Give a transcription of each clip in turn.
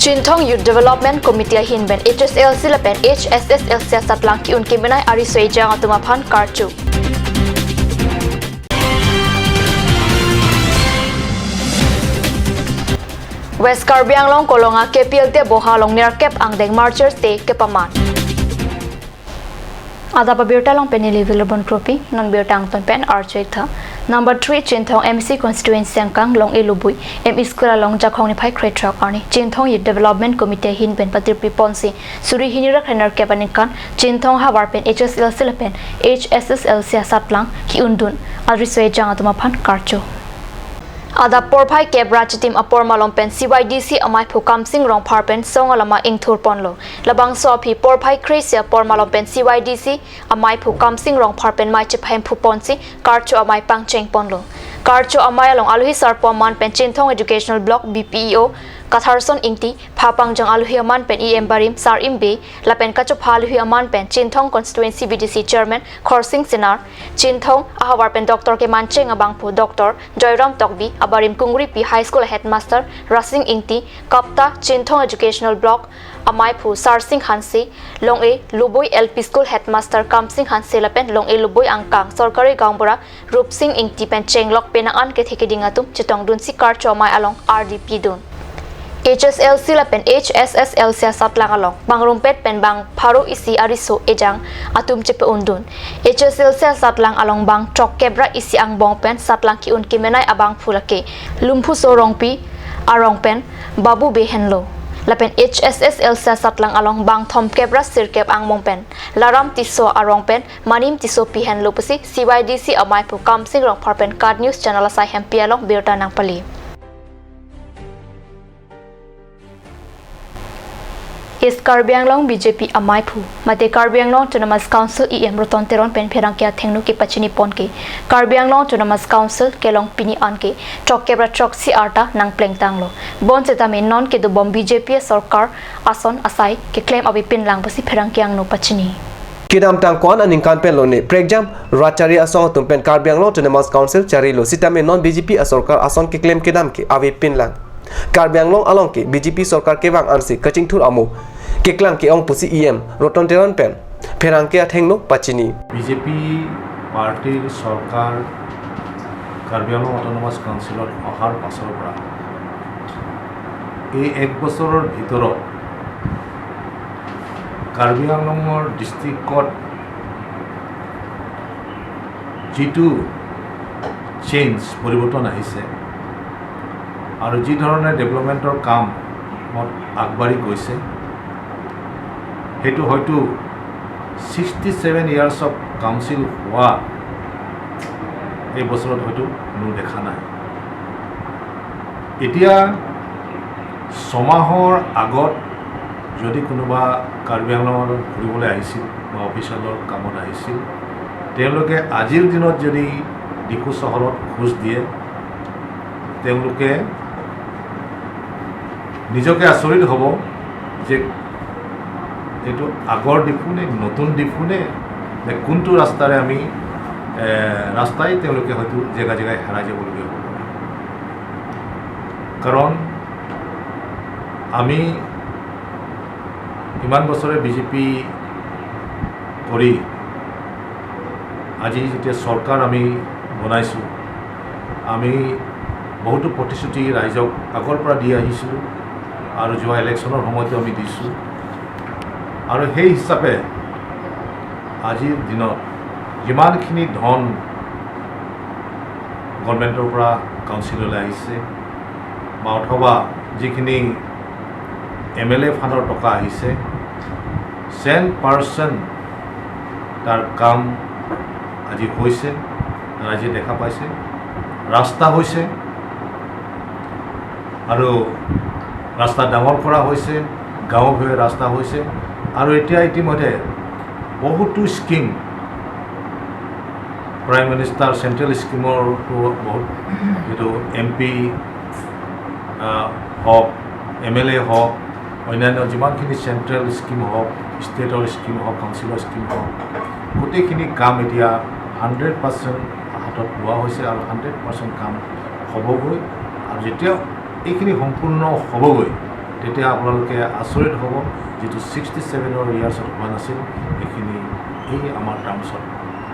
Chinthong Youth Development Committee hin ben HSLC la pen HSSLC satlang ki unki menai ari soejang atuma phan karchu. West Karbi Anglong kolonga KPL te boha long ner kep ang deng marchers te kepaman. Ada pa birta long pen level bon kropi non birta ang ton pen archek tha. Number 3 Chinthong MC constituency angkang long elubui M school long jakhong ni phai khre truck arni Chinthong Youth Development Committee hin pen patir piponsi suri hinira khrenar kepanin kan Chinthong hawar pen HSLC la pen HSSLC satlang ki undun adri soi jang atuma phan karcho. Ada porphai kebra chitim apor malom pen CYDC amai phukam sing rong phar pen songalama ingthur ponlo labang so phi porphai khresia por malom pen CYDC amai phukam sing rong phar pen mai chiphem phupon si karcho amai pangcheng ponlo karcho amai along aluhi sarpo man pen Chinthong Educational Block BPEO Katharson ingti phapang jang aluhi aman pen EM barim sar imbe lapen kacho phaluhi aman pen Chinthong Constituency BDC Chairman Khorsing Sinar Chinthong ahawar pen Dr. Ke Mancheng abangphu Dr. Joyram Tokbi abarim Kungri P High School Headmaster Rasing Ingti Kapta Chinthong Educational Block amai phu Sarsing Hansi long e Luboi LP School Headmaster Kamsing Hansi lapen long e Luboi angkang Sarkari Gaongbura Rupsing Ingti pen Chenglok penangan ke thekidingatum chitong dun si karcho amai along RDP dun. HSLC la pen HSSLC satlang along bangrumpet pen bang pharo isi ariso ejang atum chepe undun HSLC satlang along bang trok kebra isi ang bong pen satlang ki un kimenai abang phulake lumphu so rongpi arong pen babu be henlo la pen HSSLC satlang along bang thom kebra sirkep ang mong pen laram tiso arong pen manim tiso pi henlo pusi CYDC amai phu kamsing rong phar pen card news channel asai hempi along birta nangpali. Is Karbi Anglong BJP amai phu mate Karbi Anglong Autonomous Council EM Roton Teron pen pherang kya thengnu ke pachini pon ke Karbi Anglong Autonomous Council kelong pini an ke trok kebra trok si arta nang pleng tanglo bon cheta me non ke do bom BJP sarkar ason asai ke claim abi pin lang pasi pherang kyang no pachini kidam tang kwan aning kan pen lone pregjam rachari asong tum pen Karbi Anglong Autonomous Council chari lo sitame non BJP sarkar ason ke claim kidam ke avi pin lang Karbi Anglong along ke BJP sarkar ke bang ansi kaching thur amu keklang ke ong pusi EM Roton Teron pen pherang ke athengno pachini BJP পাৰ্টিৰ চৰকাৰ Karbi Anglong autonomous কাউন্সিলত অহাৰ পাছৰ পৰা এই এক বছৰৰ ভিতৰত কাৰ্বি আংলঙৰ ডিষ্ট্ৰিক্টত যিটো চেঞ্জ পৰিৱৰ্তন আহিছে আৰু যি ধৰণে ডেভেলপমেণ্টৰ কামত আগবাঢ়ি গৈছে সেইটো হয়তো 67 ইয়াৰ্ছ অফ কাউন্সিল হোৱা এই বছৰত হয়তো কোনো দেখা নাই। এতিয়া ছমাহৰ আগত যদি কোনোবা কাৰ্বি আংলঙত ঘূৰিবলৈ আহিছিল বা অফিচিয়েলৰ কামত আহিছিল, তেওঁলোকে আজিৰ দিনত যদি ডিফু চহৰত খোজ দিয়ে, তেওঁলোকে নিজকে আচৰিত হ'ব যে এইটো আগৰ ডিফু নে নতুন ডিফু নে কোনটো ৰাস্তাৰে আমি ৰাস্তাই তেওঁলোকে হয়তো জেগা জেগাই হেৰাই যাবলগীয়া হ'ব পাৰে। কাৰণ আমি ইমান বছৰে বিজেপি কৰি আজি যেতিয়া চৰকাৰ আমি বনাইছোঁ, আমি বহুতো প্ৰতিশ্ৰুতি ৰাইজক আগৰ পৰা দি আহিছিলোঁ আৰু যোৱা ইলেকশ্যনৰ সময়তো আমি দিছোঁ আৰু সেই হিচাপে আজিৰ দিনত যিমানখিনি ধন গভৰ্ণমেণ্টৰ পৰা কাউন্সিললৈ আহিছে বা অথবা যিখিনি এম এল এ ফাণ্ডৰ টকা আহিছে, 10% তাৰ কাম আজি হৈছে, ৰাইজে দেখা পাইছে। ৰাস্তা হৈছে আৰু ৰাস্তা ডাঙৰ কৰা হৈছে, গাঁও ভূঞে ৰাস্তা হৈছে আৰু এতিয়া ইতিমধ্যে বহুতো স্কীম, প্ৰাইম মিনিষ্টাৰ চেণ্ট্ৰেল স্কীমৰটো বহুত, যিটো এম পি হওক, এম এল এ হওক, অন্যান্য যিমানখিনি চেণ্ট্ৰেল স্কীম হওক, ষ্টেটৰ স্কীম হওক, কাউন্সিলৰ স্কীম হওক, গোটেইখিনি কাম এতিয়া 100% হাতত লোৱা হৈছে আৰু 100% কাম হ'বগৈ। আৰু যেতিয়া এইখিনি সম্পূৰ্ণ হ'বগৈ তেতিয়া আপোনালোকে আচৰিত হ'ব, যিটো 67ৰ ইয়াৰ্ছত হোৱা নাছিল সেইখিনি এই আমাৰ টাৰ্মছত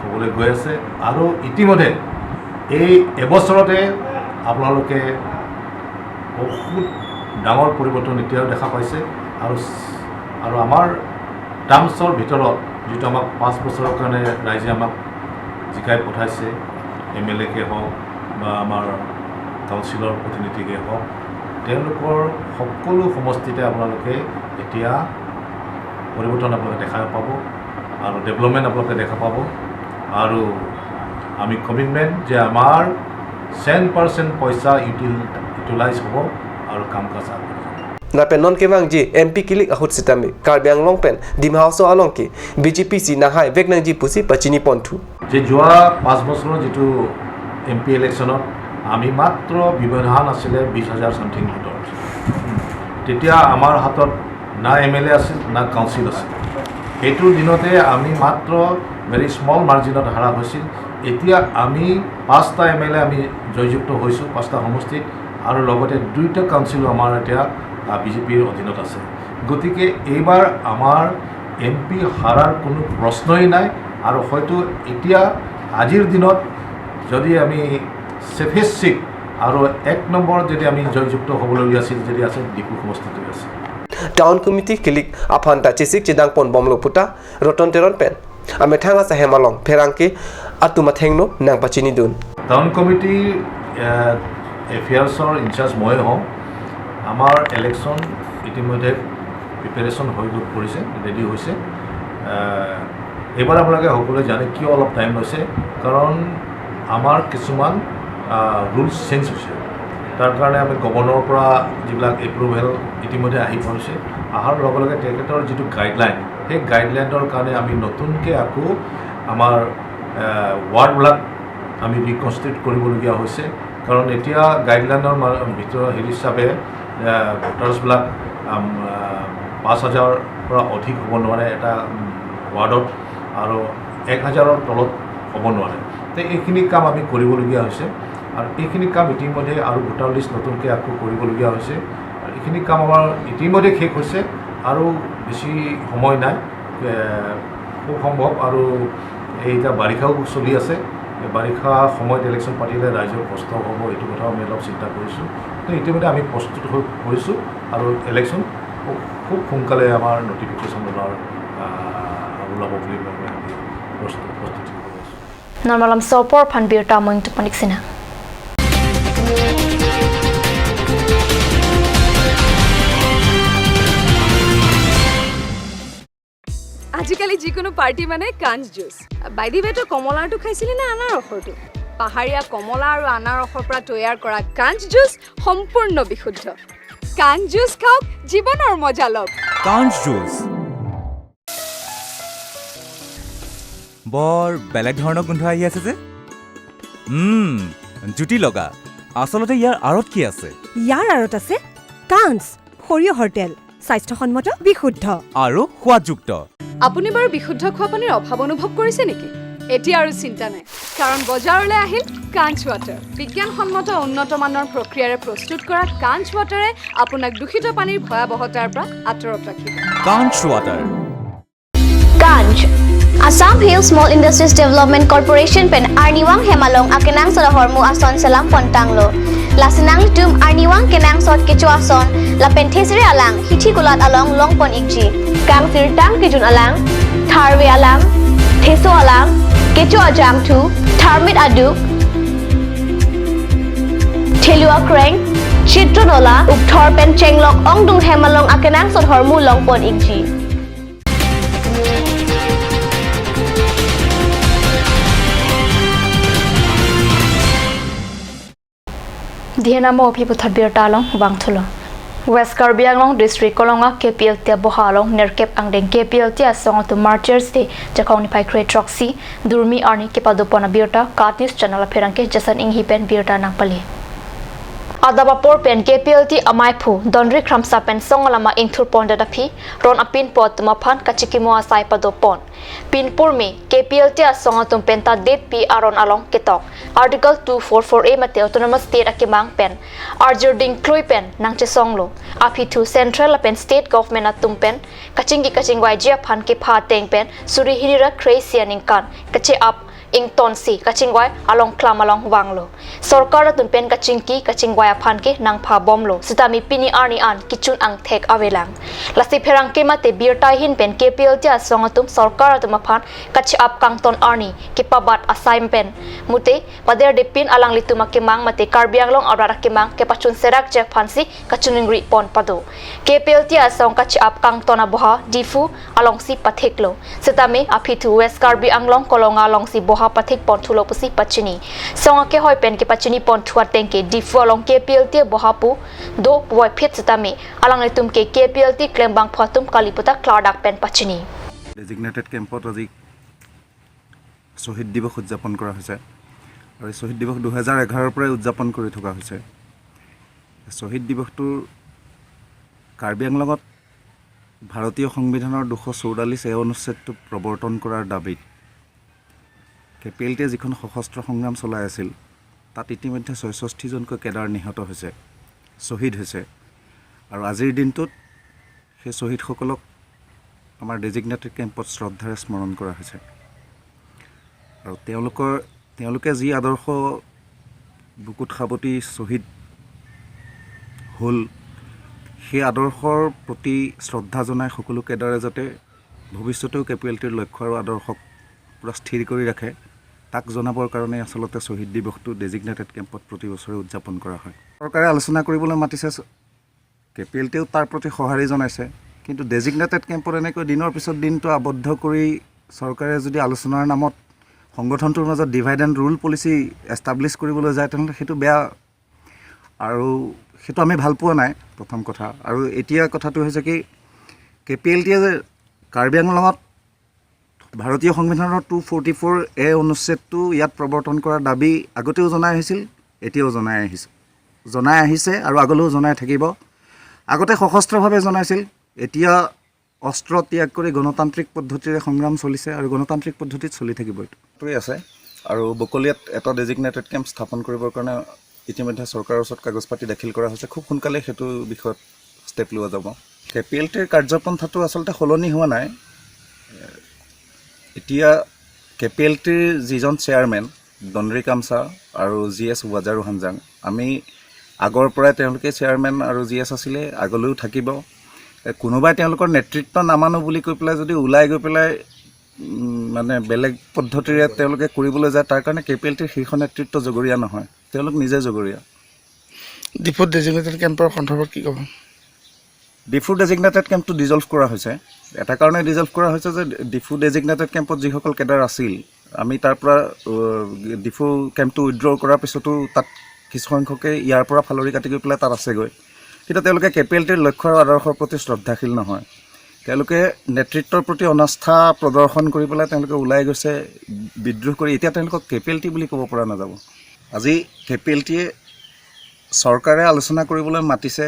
হ'বলৈ গৈ আছে। আৰু ইতিমধ্যে এই এবছৰতে আপোনালোকে বহুত ডাঙৰ পৰিৱৰ্তন এতিয়াও দেখা পাইছে। আৰু আৰু আমাৰ টাৰ্মছৰ ভিতৰত যিটো আমাক 5 বছৰৰ কাৰণে ৰাইজে আমাক জিকাই পঠাইছে, এম এল একে হওক বা আমাৰ কাউন্সিলৰ প্ৰতিনিধিকে হওক, তেওঁলোকৰ সকলো সমষ্টিতে আপোনালোকে এতিয়া পৰিৱৰ্তন আপোনালোকে দেখা পাব আৰু ডেভেলপমেণ্ট আপোনালোকে দেখা পাব। আৰু আমি কমিটমেণ্ট যে আমাৰ 10% পইচা ইউটিলাইজ হ'ব আৰু কাম কাজ আগবাঢ়ি যাব। Napen non kewang ji MP kilik ahut sitami Karbi Anglong pen Dima Hasao along ki BJP si nahai veknang ji pusi pachini ponthu। যে যোৱা 5 বছৰৰ যিটো এম পি ইলেকশ্যনত আমি মাত্ৰ ব্যৱধান আছিলে 20,000 চামথিং ভোটৰ, তেতিয়া আমাৰ হাতত না এম এল এ আছিল না কাউন্সিল আছিল। সেইটোৰ দিনতে আমি মাত্ৰ ভেৰি স্মল মাৰ্জিনত হাৰা হৈছিল। এতিয়া আমি 5টা এম এল এ আমি জয়যুক্ত হৈছোঁ 5টা সমষ্টিত, আৰু লগতে 2টা কাউন্সিলো আমাৰ এতিয়া বিজেপিৰ অধীনত আছে। গতিকে এইবাৰ আমাৰ এম পি হাৰাৰ কোনো প্ৰশ্নই নাই। আৰু হয়তো এতিয়া আজিৰ দিনত যদি আমি ছেফেষ্ট ছিট আৰু 1 নম্বৰত যদি আমি জয়যুক্ত হ'বলগীয়া আছিল যদি আছে ডিফু সমষ্টিটো আছে। Town committee kilik aphanta chisik chidang pon bomlo puta roton teron pen ame thanga sa hemalong pherangki atuma thengno nang pachini dun। Town committee এফেয়াৰ্ছৰ in-charge মই হওঁ। আমাৰ ইলেকশ্যন ইতিমধ্যে প্ৰিপেৰেশ্যন হৈ গৈ পৰিছে, ৰেডি হৈছে। এইবাৰ আপোনালোকে সকলোৱে জানে কিয় অলপ টাইম লৈছে, কাৰণ আমাৰ কিছুমান ৰুলছ চেঞ্জ হৈছে। তাৰ কাৰণে আমি গভৰ্ণৰৰ পৰা যিবিলাক এপ্ৰুভেল ইতিমধ্যে আহি পৰিছে, অহাৰ লগে লগে তেখেতৰ যিটো গাইডলাইন, সেই গাইডলাইনৰ কাৰণে আমি নতুনকৈ আকৌ আমাৰ ৱাৰ্ডবিলাক আমি ৰিকনষ্ট্ৰাক্ট কৰিবলগীয়া হৈছে। কাৰণ এতিয়া গাইডলাইনৰ ভিতৰত হেৰি হিচাপে ভোটাৰ্ছবিলাক 5,000ৰ পৰা অধিক হ'ব নোৱাৰে এটা ৱাৰ্ডত, আৰু 1,000ৰ তলত হ'ব নোৱাৰে। তে এইখিনি কাম আমি কৰিবলগীয়া হৈছে আৰু এইখিনি কাম ইতিমধ্যে আৰু ভোটাৰ লিষ্ট নতুনকৈ আকৌ কৰিবলগীয়া হৈছে। আৰু এইখিনি কাম আমাৰ ইতিমধ্যে শেষ হৈছে আৰু বেছি সময় নাই, খুব সম্ভৱ। আৰু এই এতিয়া বাৰিষাও চলি আছে, এই বাৰিষা সময়ত ইলেকশ্যন পাতিলে ৰাইজৰ কষ্ট হ'ব, এইটো কথাও আমি অলপ চিন্তা কৰিছোঁ। তো ইতিমধ্যে আমি প্ৰস্তুত হৈ পৰিছোঁ আৰু ইলেকশ্যন খুব সোনকালে আমাৰ নটিফিকেশ্যন ওলাব বুলি আমি প্ৰস্তুতি কৰি আছোঁ। Normalam sopor phan bir ta moing tupanik sina। আজিকালি যিকোনো পাৰ্টি মানে কাঞ্চ জুচ। বাই the ৱে, তই কমলাৰটো খাইছিলি নে আনাৰসৰটো? পাহাৰীয়া কমলা আৰু আনাৰসৰ পৰা তৈয়াৰ কৰা কাঞ্চ জুচ সম্পূৰ্ণ বিশুদ্ধ। কাঞ্চ জুচ খাওক, জীৱনৰ মজা লওক। কাঞ্চ জুচ বৰ বেলেগ ধৰণৰ গোন্ধ আহি আছে যে, জুতি লগা। আচলতে ইয়াৰ আঁৰত কি আছে? ইয়াৰ আঁৰত আছে কাঞ্চ সৰিয়হৰ তেল, স্বাস্থ্যসন্মত, বিশুদ্ধ আৰু সোৱাদযুক্ত। আপুনি বাৰু বিশুদ্ধ খোৱা পানীৰ অভাৱ অনুভৱ কৰিছে নেকি? এতিয়া আৰু চিন্তা নাই, কাৰণ বজাৰলৈ আহিল কাঞ্চ ৱাটাৰ। বিজ্ঞানসন্মত উন্নত মানৰ প্ৰক্ৰিয়াৰে প্ৰস্তুত কৰা কাঞ্চ ৱাটাৰে আপোনাক দূষিত পানীৰ ভয়াৱহতাৰ পৰা আঁতৰত ৰাখিব। কাঞ্চ water. Kanch Assam Hill Small Industries Development Corporation pen Arniwang Hemalong akenang sa hormu ason salam pontanglo. Lasinang tum Arniwang kenang sot kecho ason la pen thesre alang hithi kulat along long pon ikji. Kang sir tang kijun alang, tharwe alang, theso alang, kecho ajang thu, tharmit aduk, thelua kreng, chitronola upthor pen chenglok ongdung hemalong akenang sot hormu long pon ikji. Dihena mo phi puthar bir talong wangthulo West Karbi Anglong District kolonga KPL tia bohalong nerkep angdeng KPL tia song to Martyrs Day jakhong ni phai create roxy durmi arni kepado pona birta katnis channel pherangke jasan ing hipen birta nangpali Adaba por pen KPLT amai phu donri khramsa pen songalama ingthur pon da phi ron apin pot maphan kachikimo asai pado pon pinpur me KPLT asongatum pen ta det p aron along ketok article 244A mate autonomous state akimang pen arjur ding kloi pen nangche songlo aphi thu central pen state government atum pen kachinggi kachingwai jia phan ke pha teng pen suri hirira kresian ingkan kache up ing ton si kachingwai along klam along wanglo sarkar atun pen kachingki kachingwai aphan ke nangpha bomlo sitami pini arni an kichun ang thek awelang lasi pherang ke mate birtai hin pen KPLT asongatum sarkar atum aphan kachi ap kangton arni ke pabat asaim pen mute pader de pin alang lituma ke mang mate karbianglong awra ke mang ke pachun serak je phansi kachuningri pon pado KPLT asong kachi ap kangton aboha difu along si patheklo sitami aphitu west karbi anglong kolonga along si boha pathik pon thulo pusi pachini songa ke hoi pen ke pachini pon thua tengke difu along KPLT bohapu do poi phit sitami alang litum ke KPLT klembang phatum kaliputa kladak pen pachini designated কেম্পত আজি শহীদ দিৱস উদযাপন কৰা হৈছে আৰু শহীদ দিৱস 2011 পৰা উদযাপন কৰি থকা হৈছে। শহীদ দিৱসটোৰ কাৰ্বি আংলঙত ভাৰতীয় সংবিধানৰ 244 এ অনুচ্ছেদটো প্ৰৱৰ্তন কৰাৰ দাবীত কেপিএলটিয়ে যিখন সশস্ত্ৰ সংগ্ৰাম চলাই আছিল তাত ইতিমধ্যে 66জনকৈ কেডাৰ নিহত হৈছে, শ্বহীদ হৈছে আৰু আজিৰ দিনটোত সেই শ্বহীদসকলক আমাৰ ডেজিগনেটেড কেম্পত শ্ৰদ্ধাৰে স্মৰণ কৰা হৈছে আৰু তেওঁলোকে যি আদৰ্শ বুকুত সাৱটি শ্বহীদ হ'ল সেই আদৰ্শৰ প্ৰতি শ্ৰদ্ধা জনাই সকলো কেডাৰে যাতে ভৱিষ্যতেও কেপিএলটিৰ লক্ষ্য আৰু আদৰ্শক পুৰা স্থিৰ কৰি ৰাখে তাক জনাবৰ কাৰণে আচলতে শ্বহীদ দিৱসটো ডেজিগনেটেড কেম্পত প্ৰতি বছৰে উদযাপন কৰা হয়। চৰকাৰে আলোচনা কৰিবলৈ মাতিছে, কেপিএলটিও তাৰ প্ৰতি সঁহাৰি জনাইছে, কিন্তু ডেজিগনেটেড কেম্পত এনেকৈ দিনৰ পিছত দিনটো আবদ্ধ কৰি চৰকাৰে যদি আলোচনাৰ নামত সংগঠনটোৰ মাজত divide and rule policy establish কৰিবলৈ যায় তেনেহ'লে সেইটো বেয়া আৰু সেইটো আমি ভাল পোৱা নাই প্ৰথম কথা। আৰু এতিয়া কথাটো হৈছে কি কেপিএলটিয়ে যে কাৰ্বি আংলঙত ভাৰতীয় সংবিধানৰ 244 এ অনুচ্ছেদটো ইয়াত প্ৰৱৰ্তন কৰাৰ দাবী আগতেও জনাই আহিছিল, এতিয়াও জনাই আহিছে আৰু আগলৈও জনাই থাকিব। আগতে সশস্ত্ৰভাৱে জনাইছিল, এতিয়া অস্ত্ৰ ত্যাগ কৰি গণতান্ত্ৰিক পদ্ধতিৰে সংগ্ৰাম চলিছে আৰু গণতান্ত্ৰিক পদ্ধতিত চলি থাকিব। এইটোৱে আছে আৰু বকলিয়াত এটা ডেজিগনেটেড কেম্প স্থাপন কৰিবৰ কাৰণে ইতিমধ্যে চৰকাৰৰ ওচৰত কাগজ পাতি দাখিল কৰা হৈছে, খুব সোনকালে সেইটো বিষয়ত ষ্টেপ লোৱা যাব। কেপিএলটিৰ কাৰ্যপন্থাটো আচলতে সলনি হোৱা নাই। এতিয়া কেপিএলটিৰ যিজন চেয়াৰমেন দণ্ডৰি কামচা আৰু জি এছ ৱাজাৰু হানজাং, আমি আগৰ পৰাই তেওঁলোকে চেয়াৰমেন আৰু জি এছ আছিলে, আগলৈও থাকিব। কোনোবাই তেওঁলোকৰ নেতৃত্ব নামানো বুলি কৈ পেলাই যদি ওলাই গৈ পেলাই মানে বেলেগ পদ্ধতিৰে তেওঁলোকে কৰিবলৈ যায় তাৰ কাৰণে কেপিএলটিৰ শীৰ্ষ নেতৃত্ব জগৰীয়া নহয়, তেওঁলোক নিজে জগৰীয়া। ডিফুত ডেজিগনেটেড কেম্পৰ সন্দৰ্ভত কি ক'ব? ডিফু ডেজিগনেটেড কেম্পটো ডিজলভ কৰা হৈছে। এটা কাৰণে ডিজলভ কৰা হৈছে যে ডিফু ডেজিগনেটেড কেম্পত যিসকল কেডাৰ আছিল আমি তাৰ পৰা ডিফু কেম্পটো উইড্ৰ কৰাৰ পিছতো তাত কিছুসংখ্যকে ইয়াৰ পৰা ফালৰি কাটি গৈ পেলাই তাত আছেগৈ, কিন্তু তেওঁলোকে কেপিএলটিৰ লক্ষ্য আৰু আদৰ্শৰ প্ৰতি শ্ৰদ্ধাশীল নহয়। তেওঁলোকে নেতৃত্বৰ প্ৰতি অনাস্থা প্ৰদৰ্শন কৰি পেলাই তেওঁলোকে ওলাই গৈছে বিদ্ৰোহ কৰি। এতিয়া তেওঁলোকক কেপিএলটি বুলি ক'ব পৰা নাযাব। আজি কেপিএলটিয়ে চৰকাৰে আলোচনা কৰিবলৈ মাতিছে,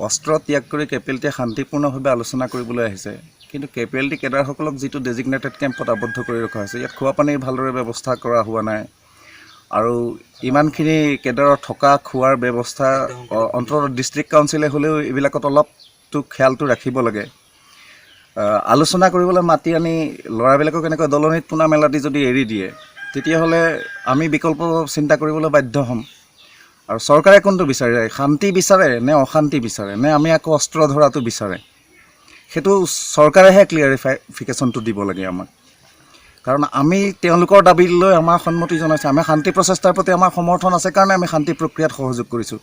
অস্ত্ৰ ত্যাগ কৰি কেপিএলটিয়ে শান্তিপূৰ্ণভাৱে আলোচনা কৰিবলৈ আহিছে, কিন্তু কেপিএলটি কেডাৰসকলক যিটো ডেজিগনেটেড কেম্পত আবদ্ধ কৰি ৰখা হৈছে ইয়াত খোৱা পানীৰ ভালদৰে ব্যৱস্থা কৰা হোৱা নাই আৰু ইমানখিনি কেডাৰৰ থকা খোৱাৰ ব্যৱস্থা অন্ততঃ ডিষ্ট্ৰিক্ট কাউন্সিলে হ'লেও এইবিলাকত অলপতো খেয়ালটো ৰাখিব লাগে। আলোচনা কৰিবলৈ মাতি আনি ল'ৰাবিলাকক এনেকৈ দলনিত পোনা মেলা দি যদি এৰি দিয়ে তেতিয়াহ'লে আমি বিকল্প চিন্তা কৰিবলৈ বাধ্য হ'ম। আৰু চৰকাৰে কোনটো বিচাৰে, শান্তি বিচাৰে নে অশান্তি বিচাৰে নে আমি আকৌ অস্ত্ৰ ধৰাটো বিচাৰে, সেইটো চৰকাৰেহে ক্লিয়াৰিফিকেশ্যনটো দিব লাগে আমাক। কাৰণ আমি তেওঁলোকৰ দাবীলৈ আমাৰ সন্মতি জনাইছোঁ, আমি শান্তি প্ৰচেষ্টাৰ প্ৰতি আমাৰ সমৰ্থন আছে কাৰণে আমি শান্তি প্ৰক্ৰিয়াত সহযোগ কৰিছোঁ।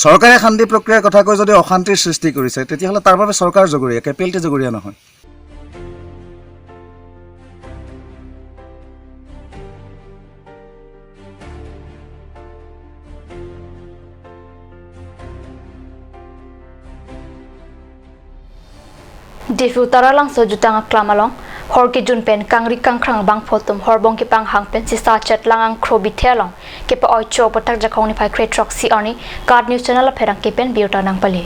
চৰকাৰে শান্তি প্ৰক্ৰিয়াৰ কথা কৈ যদি অশান্তিৰ সৃষ্টি কৰিছে তেতিয়াহ'লে তাৰ বাবে চৰকাৰ জগৰীয়া, কেপিএলটি জগৰীয়া নহয়। Difu taralang so jutang aklamalong hor ki jun pen kangri kangkrang bang photum horbong ki pang hang pen sisa chat langang khrobi thelong ke pa oi cho patak jakhong ni phai khre truck si arni card news channel pherang ke pen biota nang pali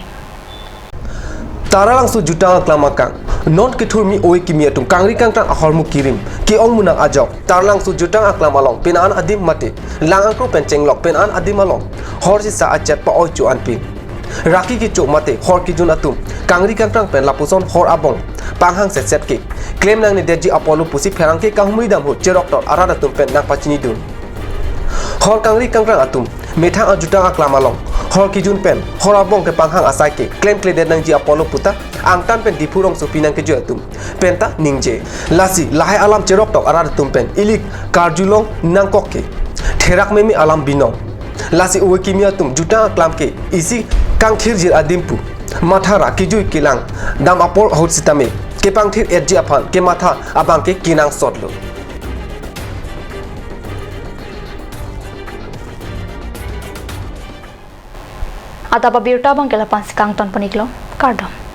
taralang so jutang aklamakang non ke thur mi oi ki mi atum kangri kangkrang ahor mu kirim ki ong munang ajok tarlang su jutang aklamalong pen an adim mate langang kro pen chenglok pen an adim along hor si sa achat pa oi chu an pin raki ki chu mate hor ki jun atum kangri kangkrang pen lapuson hor abong panghang set set ke claim nang ni deji apollo pusi pherang ke kahmui dam ho cherok tor arada tum pen nang pachini dun hor kangri kangkrang atum metha jutang aklamalong hor ki jun pen hor abong ke panghang asai ke claim kle nang ji apollo puta angtan pen dipurong supinang ke atum penta ningje lasi lahai alam cherok tok arar tum pen ilik karjulong nangkok ke therak memi alam binong lasi uwe kimia tum juta aklam ke isi kangthir jir adimpu mathara kijui kilang dam apor hot sitame ke pangthir edji aphan ke matha abang ke kinang sotlo Adaba birta bang kela pansi kangton paniklo kardam.